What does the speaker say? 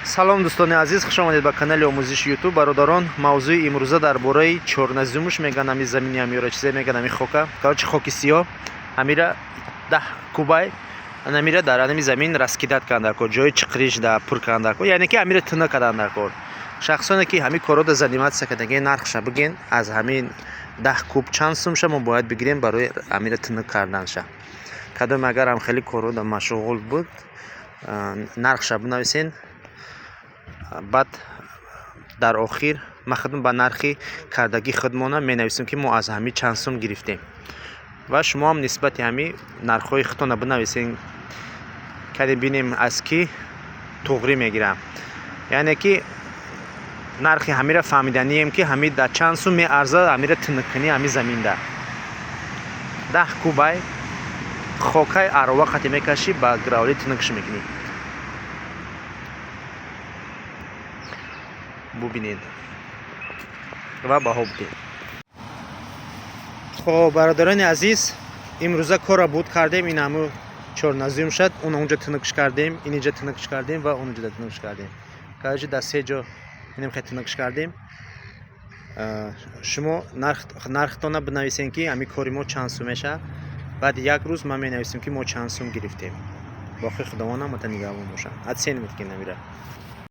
Салом, дӯстони азиз, хуш омадед ба канали омӯзиши Ютуб. Бародарон, мавзӯи имрӯза дар бораи чёрнозём уш меган, ами замини амиёра чизе меган, ами хока, короче, хоки сиёҳ. Амира 10 кубай анамира дар анами замин раскидать кардан даркор, ҷои чиқириш да пур кардан даркор, яъне ки амира тина кардан даркор. Шахсоне ки ҳамин корро да заниматься кардаген, нархша биген. Аз ҳамин 10 куб чанд сумша мо бояд бигирем барои амира тина карданша? Кадоме агар ҳам хеле корро да машғул буд, нархша бинависен. Баъд дар охир ман худам ба нархи кардагии худмона менависем, ки мо аз ҳамин чанд сум гирифтем, ва шумо ҳам нисбати ҳамин нархҳои худтона бинависен. Кадем бинем, аз кӣ туғрӣ мегирам, яъне ки нархи ҳамира фаҳмиданием, ки ҳамин дар чанд сум меарзад ҳамира тинуккунӣ. Ҳамин заминда 10 кубай хокаи арова қати мекашӣ, ба гравли тинукш мекунӣ. Бубинед ва баҳо бидед. Хоб, бародарони азиз, имрӯза корро буд кардем. Ин ҳаму чёрнозём шад. Он онҷо тинукш кардем, ин инҷа тинукш кардем ва онҷо тинукш кардем. Короче, дар се ҷо инем хе тинукш кардем. Шумо нархтона бинависен, ки ҳамин кори мо чанд сум мешавад. Баъди як рӯз ман менависем, ки мо чанд сум гирифтем. Боқи Худованд ҳамата нигаҳбон бошад. Оценивать кен намира.